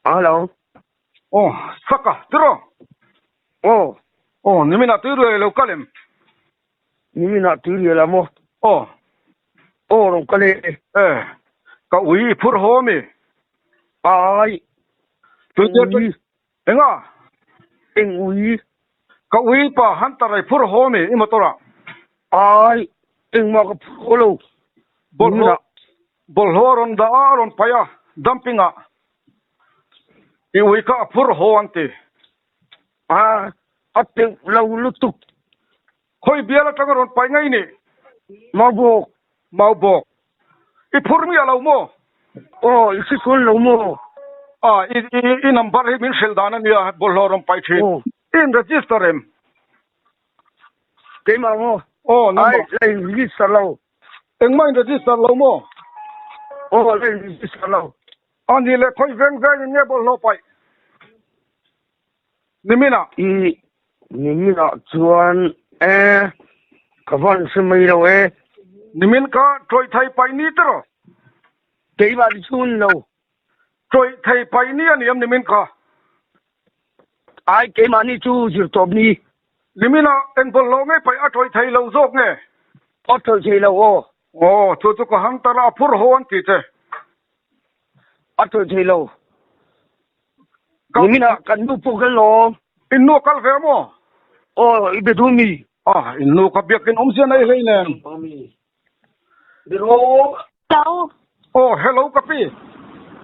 Hello. Aw, Saka, tiraw? Aw. Aw, niminah tuirial i lo kal em? Niminah tuirial a maw? Aw. Aw, rawn kal e. E, ka ui i phur haw ami? Ai. Tuirial Ui. Enga? Eng ui? Ka ui pa Hunter i phur haw ami i motor ah? Ai, engmah ka phur haw lo. Bawlhhlawh. Bawlhhlawh a rawn dah a, a rawn paih a, dumping ah i ui kha a phur haw an ti. A, a teuh lo lutuk. Khawi bial atang a rawn paih ngei ni? Maubawk. Maubawk. I phur miah lo maw? Aw, i hre lo maw? A, i, i, i number hi min hrilh dan a nia, bawlhhlawh a rawn paih thin. I in register em? Keimah maw? Aw, number. Ai, la in register lo. Engmah in register lo maw? Aw, la in register lo. A nih leh khawi veng veng in nge bawlhhlawh paih? Niminah? I, niminah chuan e, ka van hre mai lo e. Nimin kha tawih thei paih ni tiraw? Keimah ni chhun lo. Tawih thei paih ni a ni em nimin kha? Ai, keimahni chu zir tawp ni. Niminah eng bawlhhlawh ngei paih a tawih thei lo zawk nge? A tawih thei lo aw. Aw, chu chu ka Hunter a phur haw an ti che. A tawih thei lo. Niminah kan nu pawh kal lo. In nu a kal ve maw? Aw, i be duh mi? Ah, in nu ka biakin awmzia nei hlei nen. Biro. Hello. Aw, hello ka pi.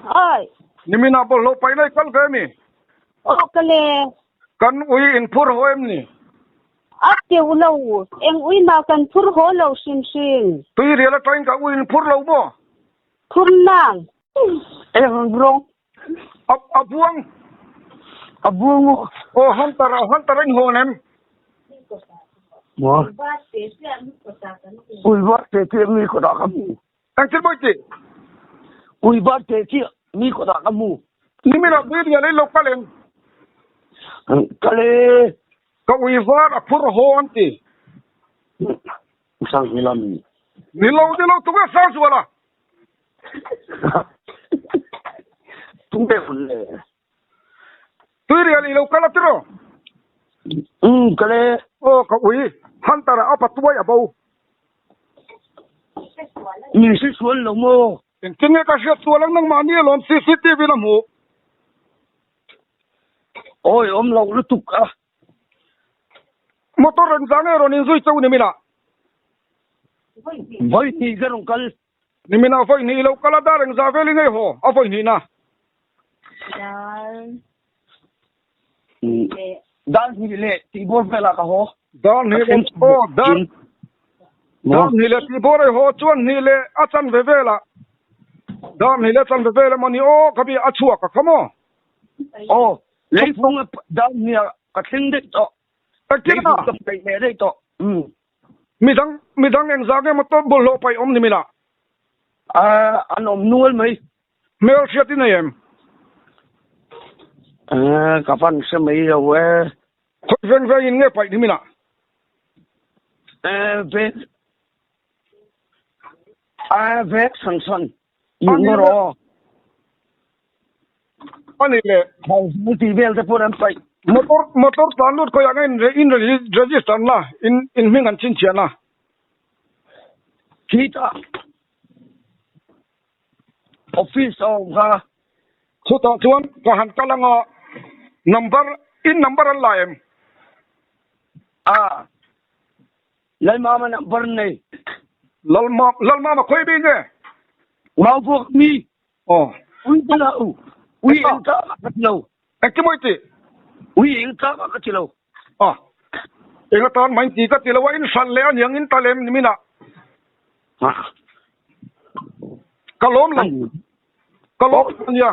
Oi. Niminah bawlhhlawh paih nei kal ve mi? Aw ka le. Kan ui in phur haw em ni? A teuh lo. Eng ui mah kan phur haw lo hrim hrim. Tui rial atangin ka ui in phur lo maw? Phur nang. Eng rawng? A, a buang. A buang aw. Aw, Hunter, Hunter in hawn em? Maw? Ui var te chiah mi kawtah ka hmu. Engtin maw i tih? Ui var te chiah mi kawtah ka hmu. Niminah ui rial in lo kal em? Kal e. Ka ui var a phur haw an ti. Sangzuala mi. Ni lo, ni lo, tunge Sangzuala? Tunge hun le? Tuirial i lo kal a tiraw? Umm, kal e. Aw, ka ui. Hunter a apa tuai a bo. Min hre sual lo maw? Engtin nge ka hriat sual ang nangmah ni alawm cctv in a hmuh. Awi awm lo lutuk a. Motor reng zang nge rawn inzui cheu niminah? Vawi hnih ka rawn kal. Niminah vawi hnih i lo kal a, dar engzah vel i ngei haw a vawi hnihna? Dar hnih leh tihbawr velah ka haw. Dar hnih leh aw dar dar hnih leh tihbawr i haw chuan hnih leh a chanve velah dar hnih leh chanve vel emaw ni aw ka bi a chhuak a kha maw? Aw leifung a dar hnih ah ka thleng daih tawh. Engtin a? Leifung ka peih leh daih tawh. Midang midang engzah nge motor bawlhhlawh paih awm ni mila? Ahh an awm nual mai. Hmel hriat i nei em? Ahh ka van hre mai lo e. Khawi veng veng in nge paih ni mila? Ahh veng ahh veng san san i maw rawh. A nih le. Thau tih vel te pawh an paih. Motor motor tlan lut khawiah nge in in register na in in hming an chhinchhiah na. Khitah office a awm kha. Chutah chuan ka han kal anga number in number an la em? A Lalmama number nei. Lalmam Lalmama khawi bik nge? Maubuak mi. Aw. Ui ka lo. Ui eng tlak ah ka ti lo. Engti maw i tih? Ui eng tlak ah ka ti lo. A. Eng atan mah in ti ka ti lo a, in hran leh aniang in tal em nimin ah. Ka lawm lo. Ka lawm lo ania.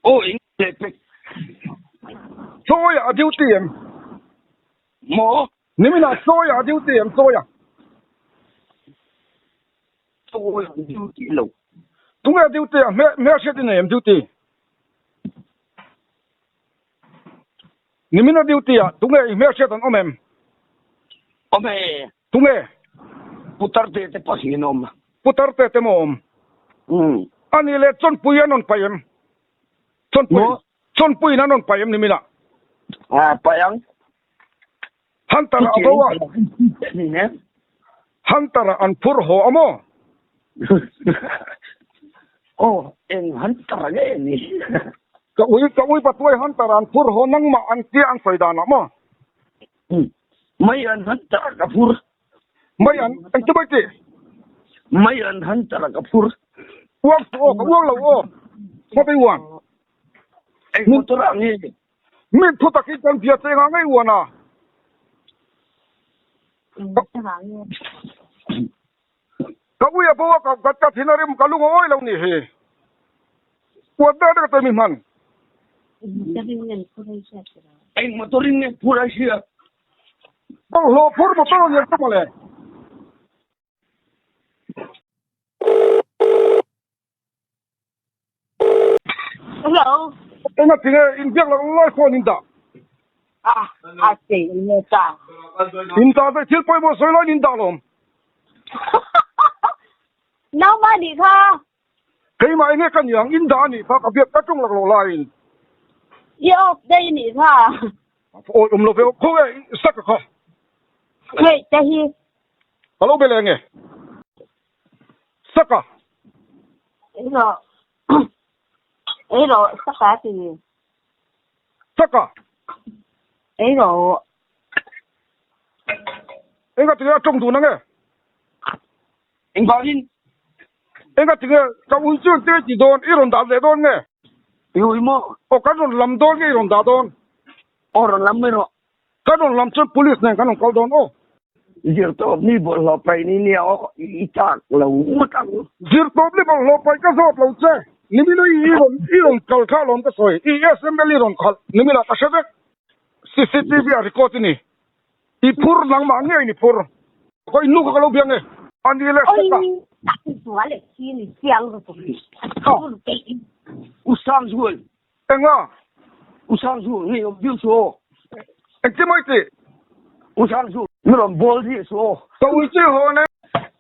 Aw eng leh pek. Chawi ah a duty em? Maw? Nimin ah chawi ah a duty em chawi ah? Chawi ah duty lo. Tunge a duty a hmel hriat i nei em duty? Nimin a duty ah tunge i hmel hriat an awm em? Awm e. Tunge? Putar te te pahnih an awm. Putar te te maw awm? Umm. Anih leh chawnpui an rawn paih em? Chawnpui chawnpuiin an rawn paih em ni mina? A paih ang. Hunter a bo a. Hunter an phur haw a maw? Aw, eng Hunter nge ni? Ka ui ka ui patuai Hunter an phur haw nangmah an tia an sawi danah maw? Mai an Hunter ka phur. Mai an engti mai ti? Mai an Hunter ka phur. Uang suh aw, ka uang lo aw. Hmawt ei uan. Eng motor ah nge? Min thu takin kan bia che nga ngei uan a. Ka ui a bo a ka ka thin a rim ka lung a awi lo ni hi. Uan ber ka te mi hman. Eng motor in nge phur a hria? Bawlhhlawh phur motor a lian ta mawle. Hello. Enga tinge inbiak loh lai phone in dah? A a sei nge ta. In dah ve thil pawimawh sawi laiin in dah lawm. Nangmah nih kha. Keimah enge ka niang in dah a nih kha ka biak ka ṭawng lak loh laiin. I off daih nih kha. Awi awm lo ve khaw nge sak a kha. Hei te hi. Ka lo be leh nge. Saka. Ei rawh. Ei rawh saka ti. Saka. Ei rawh. Enga tinge a ṭawng dun ange? Engvangin? Enga tinge ka ui chu engtin ti dawn? I rawn dah leh dawn nge? I ui maw? Aw kan rawn lam dawn nge i rawn dah dawn? Aw rawn lam mai rawh. Kan rawn lam chuan police nen kan rawn kal dawn aw. Zirtawp ni bawlhhlawh paih ni nia aw i chak lo ngawt ang. Zirtawp ni bawlhhlawh paih ka zawt lo che. Nimina i rawn i rawn kal kha alawm ka sawi. I SML i rawn khalh nimina ka hre vek. CCTV ah record i ni. I phur nangmah ngei ni phur. Ka innu kha ka lo biang e. A ni le hret a. U Sangzual. Enga? U Sangzual ngei awm viau chu aw. Engti mai tih? U Sangzual mi rawn bawl rih chu aw. Ka ui chi haw ne.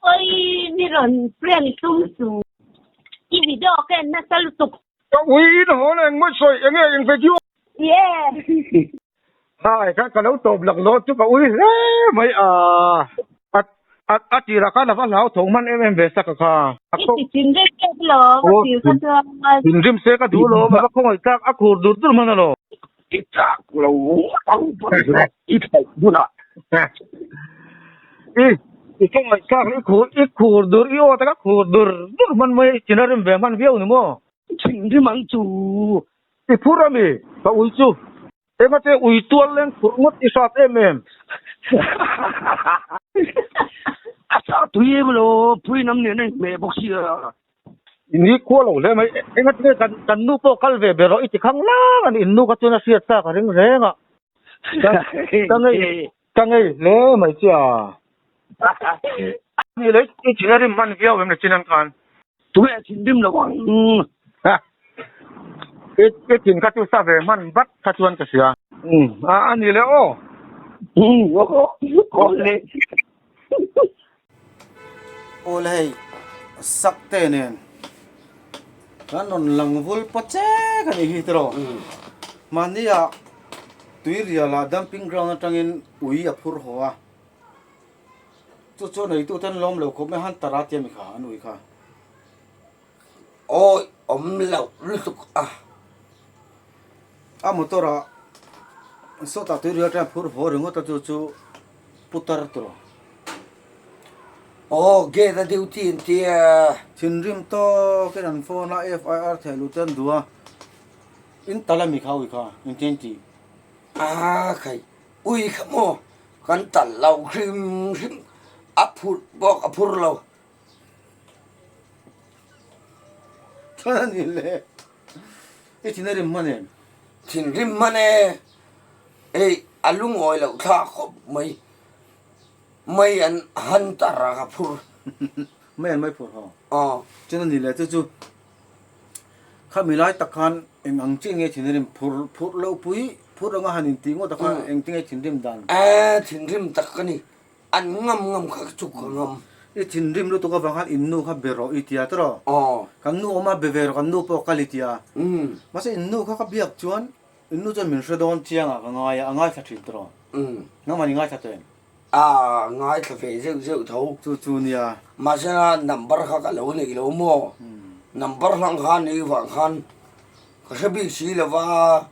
Oi mi rawn prank tum chu. I video ka en nasa lutuk. Ka ui in haw ne engmawih sawi enge eng video. Yeah. Hai kha ka lo tawp lak lawt chu ka ui hle mai a. A a a tirah khan a va hlau tho hman em em ve sak a kha. I ti thinrim tep lawm a tir kha chuan. Thinrim se ka duh lawm a va khawngaih tlak a khur dur dur hman alawm. I chak lo ang pawn i thaih hunah. I i khawngaih tlak i khur i khur dur i aw taka khur dur dur hman mai thin a rim ve hman viau ni maw. Thinrim ang chu. I phur a mi? Ka ui chu. Engate ui tual leng phurh ngawt i hrat em em? A sa tui em lo, pui nam nen a inhmeh bawk sia. I ni khua lo hle mai. Engate nge kan kan nu pawh kal ve ber rawh i ti khang lang a ni. In nu kha chuan a hriat sa ka ring reng a. Ka ngei ka ngei hle mai che a. Ni leh i thin a rim hman viau em le chin an khan. Tunge a thinrim lo ang? I i thin kha chu sa ve hman vat kha chuan ka hria. Umm a a ni le aw. Umm aw le. Aw le hei sak te nen kan rawn lang vul paw chek a nih hi tiraw. Mahni ah tuirial ah dumping ground atangin ui a phur haw a. Chu chu neitu ten lawm lo khawp mai Hunter a tia mi kha an ui kha. Awi awm loh lutuk a. A motor ah sawtah tui rial ṭan phur haw ringawt a chu chu putar tawh. Aw gate a duty an tia. Thinrim tawk in an phone a FIR theh luh te an duh a. In tal a mi kha ui kha engtin tih. A khai ui kha maw Kan tal lo hrim hrim a phurh bawk a phur lo. Chuan a ni le. I thin a rim hman em? Thinrim hman e. Hei a lungawi loh thlak khawp mai. Mei an han tar a ka phur. Mei an mai phur ho. Aw. Chuan a ni le chu chu Khami lai tak khan eng ang chiah nge thinrim phur phurh loh pui phurh anga han intih ngawt a kha engtin nge thinrim dan? Aaa thinrim tak ka ni, an ngam ngam kha ka chuk ka ngam. I thinrim lutuk avang khan in nu kha be rawh i tia tawh. Kan nu awm a be ve rawh kan nu pawh kal i tia. Mahse in nu kha ka biak chuan in nu chuan min hre dawn chiang ah ka ngai a, a ngaithla thin tawh. Nangmah ni ngaithla tawh em? A ngaithla ve zeuh zeuh tho. Chu chu nia. Mahse a number kha ka lo nei lo maw? Number hlang khan nei vang khan ka hre bik si lo va,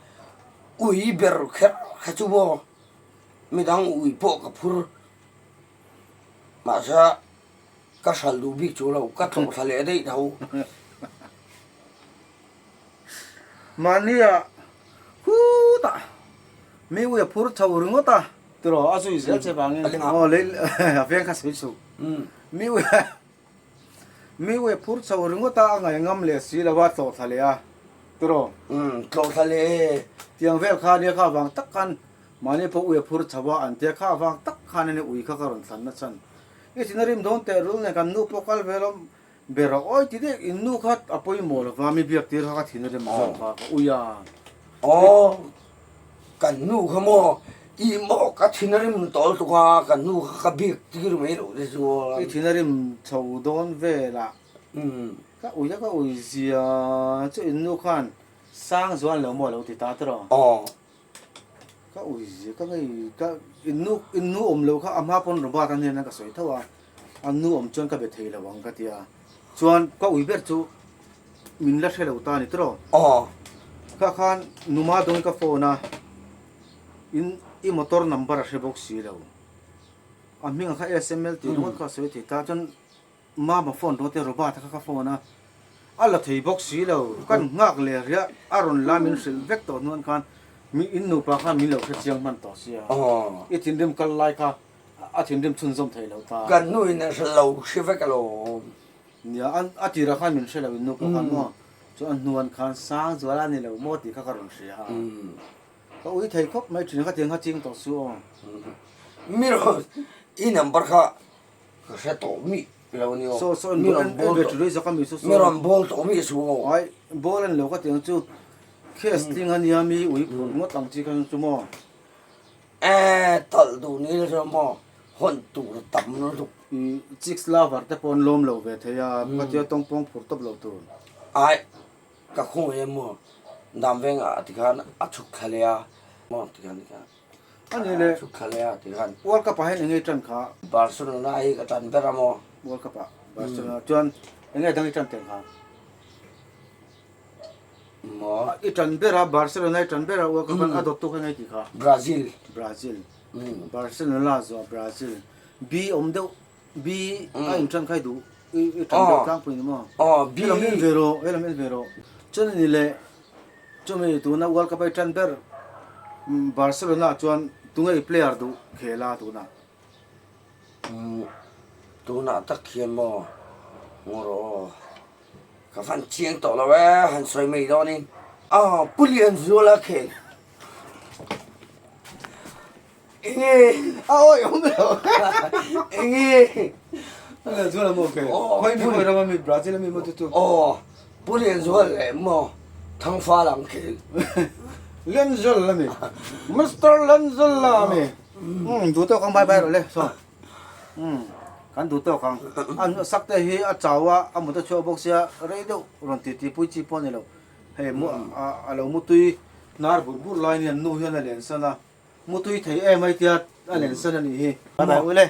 ui ber kher kha chu maw midang ui pawh ka phur. Mahse ka hral duh bik chu lo, ka tlawh thla leh daih tho. Mahnia khutah mi ui a phur chho ringawt a. Tiraw a zui zel che vangin aw lei a veng kha sawi suh. Mi ui mi ui a phur chho ringawt a, a ngaih ngam leh si lo a tlawh thla leh a tiraw. Tlawh thla leh. Tiang vel kha nia kha vang tak khan Mahni pawh ui a phur chho a, an tia kha avang tak khan ania ui kha ka rawn thlan na chhan. I thin a rim dawn teh rul nen kan nu pawh kal ve lo ber a, awi ti dek in nu kha a pawimawh lo va, mi biak tir kha ka thin a rim zawk kha ka ui a. Aw, kan nu kha maw i maw ka thin a rim tawl tuk a, kan nu kha ka biak tir mai loh te chuan. I thin a rim chho dawn velah ka ui a ka ui zia chu in nu khan sang zuan lo maw a lo ti ta tawh. Aw. Ka ui zia ka ngei ka in nu in nu awm lo kha a hma pawn Robert a hnenah ka sawi tho a, a nu awm chuan ka be thei lo ang ka ti a, chuan ka ui ber chu min la hre lo ta a ni tawh. Aw. Kha khan numa dawngin ka phone a, in i motor number a hre bawk si lo, a hmingah kha SML tih ringawt kha a sawi thei ta chuan Mama phone rawh te Robert kha ka phone a, a la thei bawk si lo, kan nghak leh riah a rawn la min hrilh vek tawh hnuan khan mi in nupa khan min lo hre chiang hman tawh sia, i thinrim kal lai kha a thinrim chhunzawm thei lo ta. Kan nu in a hre lo hre vek alawm. Nia, a tirah khan min hre lo in nupa khan maw, chuan a hnuan khan Sangzuala a ni lo maw tih kha ka rawn hria a, ka ui thei khawp mai thin kha tiang kha ching tawh su aw. Mi rawn i number kha Ka hre tawh mi lo ni aw. Saw saw mi rawn bawl tawh mi mi rawn bawl tawh mi su aw. Ai bawl an lo ka tiang chu case tling a nia mi ui phur ngawt ang chi kha chu maw. E talh duh ni la chu maw hawn tur tam lutuk. I chicks lover te pawh an lawm lo ve thei a ka tia tawng pawng phur tawp lo tur. Ai ka khung em maw dam veng ah tikhan a chhuk thla leh a maw tikhan tikhan. A ni le. World Cup ah hian enge i tan kha? Barcelona hi ka tan ber a maw? World Cup ah Barcelona chuan enge dang i tan tel kha? Maw? I tan ber a Barcelona i tan ber a World Cup ah a dawttu kha enge i tih kha? Brazil. Brazil. Barcelona zuah Brazil. B awm deuh B a in tan kha i duh i tan deuh tlangpui ni maw? Aw B. Helam en ve rawh helam en ve rawh. Chuan a ni le. Chumi tuna World Cup a i tan ber Barcelona chuan tunge i player duh khel a tunah? Tunah tak hian maw ngawr aw ka van chiang tawh lo e han sawi mai dawnin aw Pu Lianzuala khel enge a awi awm lo enge Pu Lianzuala maw khel khawi mi khawi ram ami Brazil ami maw chu chu aw Pu Lianzuala leh maw Thangfal ang khel Lianzuala ami Mister Lianzuala ami duh tawk ang bye bye rawh le saw kan duh tawk ang an sak te hi a chau a a mut a chhuak bawk sia rei deuh rawn ti ti pui chi pawh a ni lo hei a lo mutui hnar bur bur lai nia nu hian a len san a. Mutui thei em ai tia a len san a nih hi. Bye bye ule.